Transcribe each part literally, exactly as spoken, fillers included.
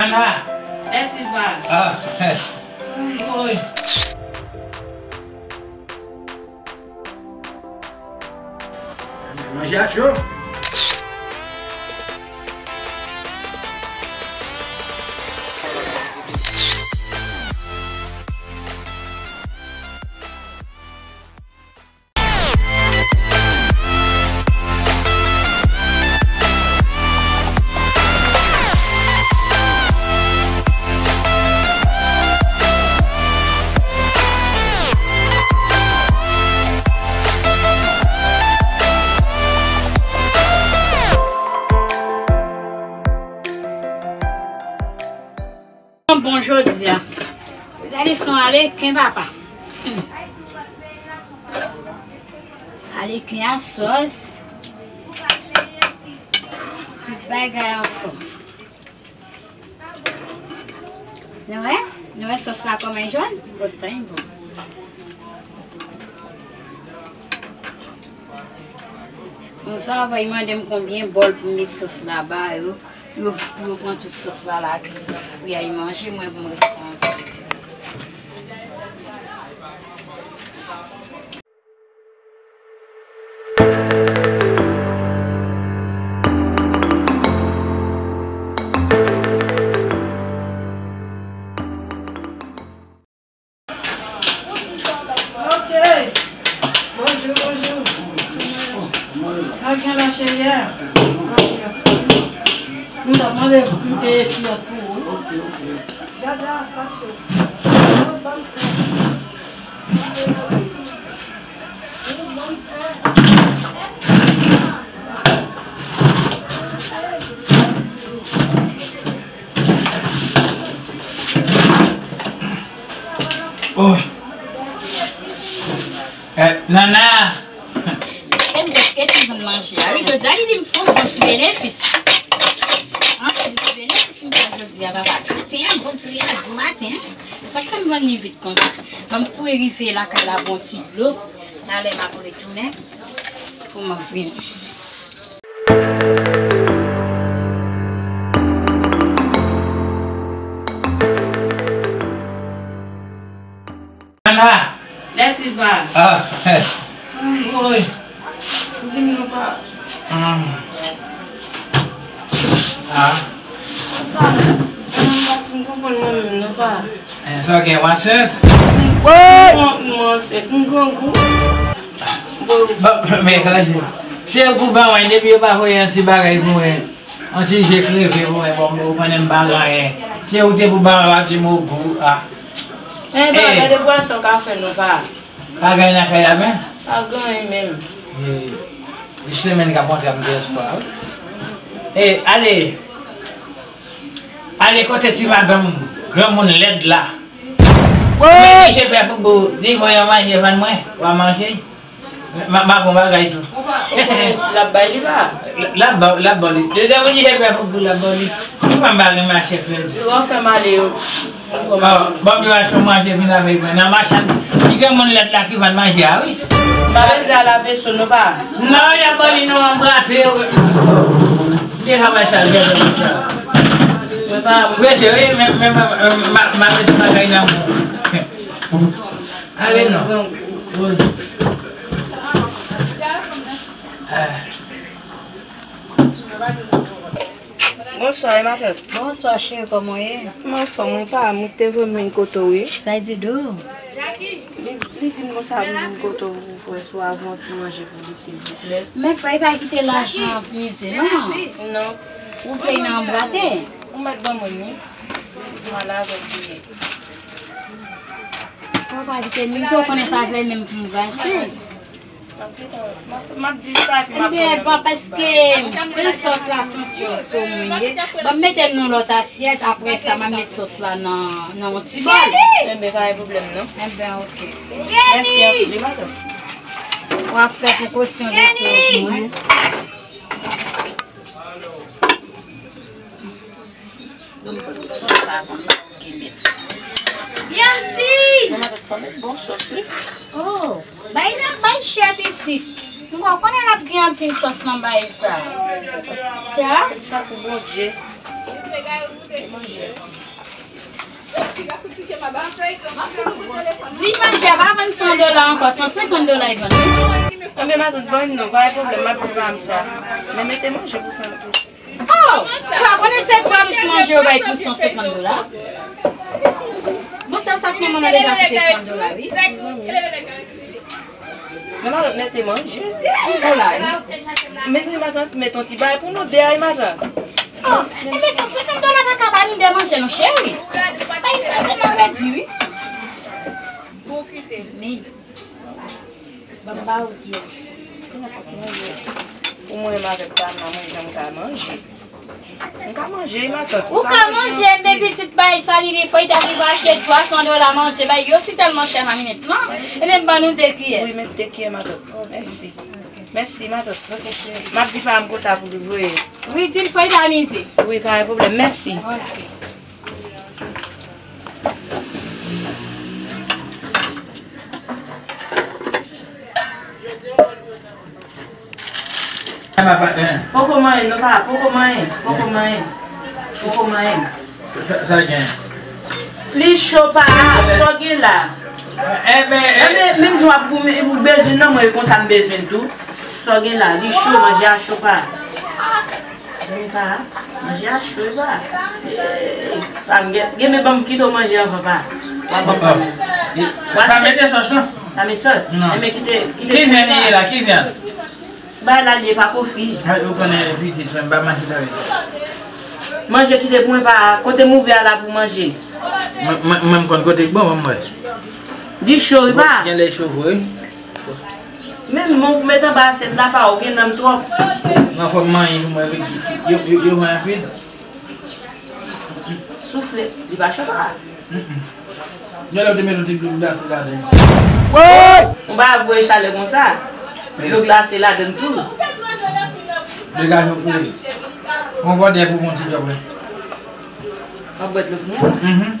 Ana! Mèsi, pa. Ah. Woy. Manje a cho. Bon jodi a. Gade son ale ken papa. Ale ken a sòs. Tout bagay anfòm. Nou wè? Nou wè sòs la kòman jòn? Otan bon. Bon, sa va, li mande m konbyen bòl pou m met sòs la ba yo. Yo, yo pran tout sòs la lage pou y al manje, mwen pou m ret konsa. Ok. Bonjou, bonjou. Sa gen la, cheri a? M t ap mande pou m te etiyat pou ou. Dada, pa cho. Oh. Eh, Nana! E m prèske fin konn manje a wi, jodi a li di m fò m bon ti benefis. An, se ti benefis m fè jodi a, papa. Maten an, bon ti riyaj pou maten an. Se sa k fè m vann li vit konsa. Ban m kouri rive lakay la, bon ti dlo. Talè m ap retounen pou m ap vini. Ana! Mèsi, pa. Ah. Ay. Woy. Ou di m non, pa. Ah. Ah. Pa, mwen pa fin konprann mwen menm non, pa. Eh, sa gen, machin? Mwen, mwen ansent, m grangou. Bon, men, kanje. Se yo pou ba mwen, depi yo pa voye yon ti bagay pou mwen. Yon ti je kreve pou mwen, bon, ou konnen m pa gen anyen. Se ou te pou ba mwen, pa di m ou gou, ah. Eh, pa, gade pwason ka fè nou, pa. Pa gen anyen nan kay la, men? Pa gen anyen menm. Eh, semèn k ap rantre a, m gen espwa, wi. Eh, ale. Ale kote ti madanm granmoun lèd la. Men ki je pè foutbou, li voye yon manje vann mwen, w a manje. M a, m a gon bagay tou. Ou pa, ou konnen si l ap bay li pa? L ap ba, l ap ba li. Dezyèm moun ki je pè foutbou, l ap ba li. Ou pa m pa renmen chèf yo di. Yo fè m ale yo. Bon, bon, m yo achte manje vin avèk mwen. Nan machann, ki granmoun lèd la ki vann manje a, wi. M pa bezwen al aveso, non, pa. Non, y ap ba li non, anbrate. Deja machann, deja machann. Mwen pa. Prese, wi, men, men, men, men, ma, ma mete bagay nan mwen. Ale non. Wi. Ah. Bonswa, e matant. Bonswa, cheri, kòman w ye? Mwen anfòm, wi, pa, mwen te vle m vin kote w, wi. Sa l di dou? Li, li di m konsa pou m vin kote w pou fè swa avè yon ti manje pou li, silvouplè. Men frè, li pa kite lajan an mize, non. Non. Ou vle nan anbrate? Ou mèt ban mwen, wi. Mwen la avèk li. Frè, pa kite mize, ou konnen sa vle menm pou m brase. M ap di sa, epi m ap... Ebyen, bon, paske se sòs la, se yon sòs somon ye. Bon, m mete l nan lòt asyèt, apre sa, m ap met sòs la nan, nan yon ti bòl. Ebyen, pa gen pwoblèm, non. Ebyen, oke. Mèsi anpil, wi, madanm. W ap fè prekosyon de sòs mwen. Bon, m konn sòs la, bon, m pa gen mèt. Yanti! Manman, fò met bon sòs, wi. Oh, bay la, bay chè pitit. M konnen l ap gen anpil sòs nan bay sa. Tcha. Sa pou Bondye. Di manje a pa vann san dola ankò, san senkant dola y vann. Anben, matant, ban m non, pa gen pwoblèm, m ap di pa m sa. Men mete manje pou san, pou Oh! Ou pa konnen se kwa douch manje yo bay pou san senkant dola? Bon, sa, sa k manman nan deja koute san dola, wi. Men matant mete manje. Ki dola, wi? Mezanmi, matant, met yon ti bagay pou nou de a, wi, matant. Oh, enben san senkant dola pa ka ba nou de manje, non, cheri. Bay sa, se nan redi, wi. Men, Ban m ba ou di. Pou mwen menm avèk pa m nan, mwen jan m ka manje. M ka manje, matant. Ou ka manje, men pitit bay sa li, li fò li ta vin achte twa san dola manje, bay yo si tèlman chè, mami, nètman. E men ban nou de kiyè. Wi, men de kiyè, matant. Mèsi. Mèsi, matant. M ap di pa m konsa pou li voye. Wi, di l fò li ta mize. Wi, pa gen pwoblèm. Mèsi. Ok. Poko manyen, non, pa, poko manyen, poko manyen, poko manyen. Sa, sa gen? Plis cho pa, sa w gen la. Enben, menm jan w ap goumen, ou bezwen nan mwen, e konsa m bezwen tou. Sa w gen la, li cho, manje a cho pa. Zanmi pa, manje a cho, e pa. Eh, pa m gen, gen men ban m kite w manje anvan pa. W a ban m pa. Pa mete sòs, non? Pa met sòs? Non. Enben kite, kite. Ki vyann li ye la? Ki vyann? Bay la li ye pa kofi. Ay, ou konnen pitit, mwen m pa manje tavè. Manje kite pou mwen pa, kote m ouvè a la pou manje. Mwen, mwen, mwen m konn kote k bon, mwen m wè. Li cho, e pa. Gen lè cho vre. Men non, ou met anba asyèt la pa, ou gen nanm twòp. Nan fòk manyen pou mwen, yo, yo, yo manyen anpil. Soufle, li pa cho pa. Genlè ou te met yon ti dlo glase ladan. Ou pa voye chalè konsa. Dlo glase ladan tou. Degaje w pou li. Yon gòdè pou bon ti dlo vre. W ap bwè dlo pou mwen? Mhm.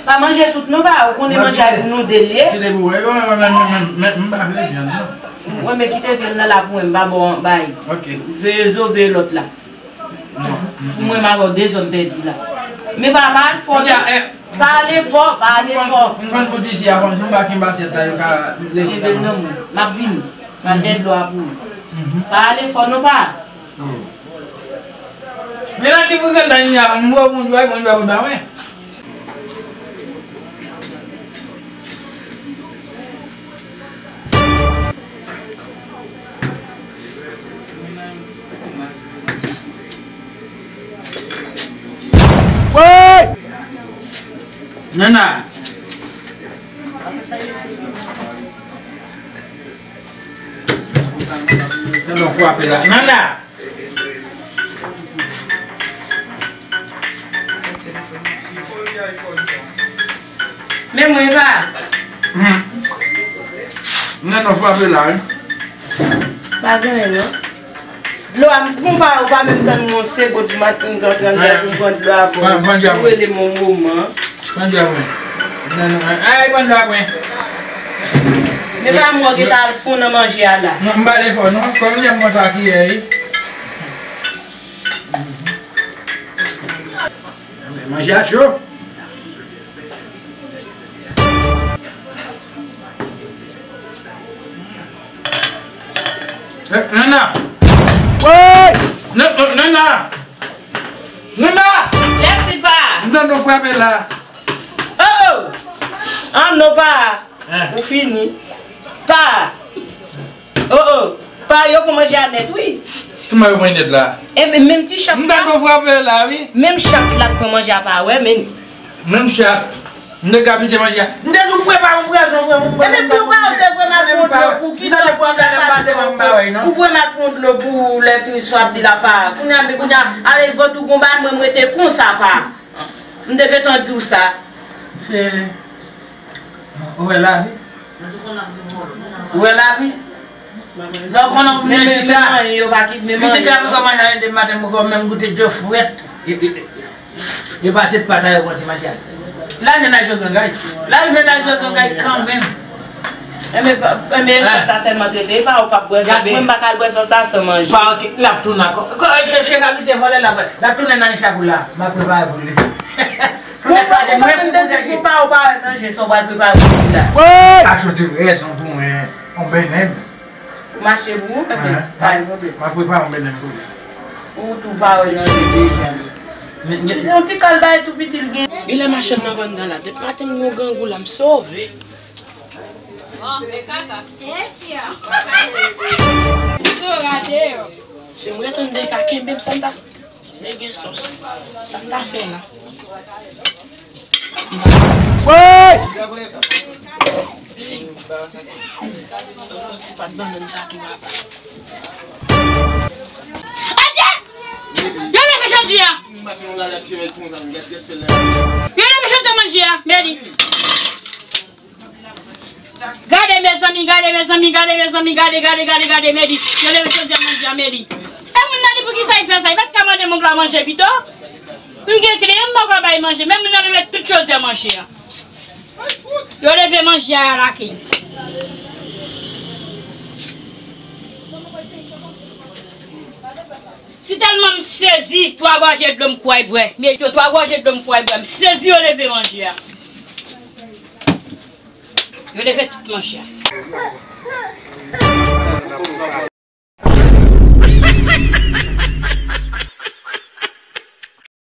Pa manje tout non, pa, ou konnen manje a pou nou de l ye. Kite pou wè, men, men, men, men, men, m pa vle vyann non. Mwen, men kite vyann nan la pou mwen, m pa bon bay. Ok. Veye zo, veye lòt la. Non. Pou mwen, m avè w de zòn pèdi la. Men pa, pa al fò non. Pa ale fò, pa ale fò. M konn bout isi a, konn si m pa kenbe asyèt la, yo ka leve. Kenbe l nan men w. M ap vini. M al dèyè dlo a pou ou. Mhm. Pa ale fò non, pa. Men nan ki pou sèl la, m wè moun jwe, moun jwe pou ba mwen. Nana! Nana, frape la. Nana! Men mwen pa. Hmm. Nana frape la, wi. Pa genyen, non. Dlo a, m, m pa, ou pa menm tann mwen se gòt maten, m t antre anndan pou pran dlo a pou ou. Ou rele m yon moman. Pran dlo a pou mwen. Nana, ay, pran dlo a pou mwen. Men pa mwen ki ta al fon nan manje a la. Non, m pa ale fò, non. Kòm jan m konn sa ki ye, wi. Manje a cho. Eh, Nana! Woy! Nan, nan, Nana! Nana! Lèt si pa! M tande w frape la. Oh, oh! An non pa! Eh. Ou fini. Pa! Oh, oh. Pa yo pran manje a nèt, wi. Kouman yo pran nèt la? Enben, menm ti chat la. M tande w frape la, wi. Menm chat la k pran manje a pa wè, men. Menm chat. M te ka pite manje a. M te di w prepare yon pwazon, frè m. Enben, pou pa ou te vrèman al pran dlo pou ki sa w ap di la pa sou ou vrèman al pran dlo pou lè fini sou ap di la pa. Kounye a, men kounye a, ale vant ou gon bagay, mwen, m rete konsa pa. M te gentan di w sa. Se Ou wè lavi? Ou wè lavi? Lè w konnen ou byen chita. Pitit la pou kòmanse a de maten, pou kò menm goute dlo frèt. Yo pase pata yo pran ti manje a. Lavi nan jogangay. Lavi nan jogangay kanmenm. Enben, pa- enben, esans la sèlman trete, e pa ou p ap bwè sòs. Mwen, m pa ka al bwè sòs la san manje. Pa oke, l ap tounen ankò. Chèche kalite vòlè la, l ap tounen nan nicha pou la. M ap prepare pou li. Mwen, mwen, mwen, mwen, mwen, mwen, pa ou pa wè nan je sa w pral prepare pou li la. Achte yon ti rezon pou mwen, yon benen. Mache pou ou, enben, pa gen pwoblèm. M ap prepare yon benen pou li. Ou tou pa wè nan je deja. Yon ti kal bay tou piti l gen. Genlè machann nan vann nan la. Depi maten m gen yon grangou la, m sove. Se mwen tann de ka kenbe m sa m ta. Men gen sòs. Sa m ta fè la? Ti pat bannann sa tou, papa. Adje! Yo leve jodi a! Yo leve jodi a manje a, Medi. Gade mezanmi, gade mezanmi, gade mezanmi, gade, gade, gade, gade, Medi. Yo leve jodi a manje a, Medi. E moun nan di poukisa li fè sa? Li pa t ka mande moun la manje pito? M gen kle, m poko bay manje. Men moun nan leve tout jodi a manje a. Yo leve manje a lakay. Si tèlman m sezi, twa gòje dlo m kwè bwè. Medi, twa gòje dlo m kwè bwè. M sezi yo leve manje a. Yo leve tout manje a.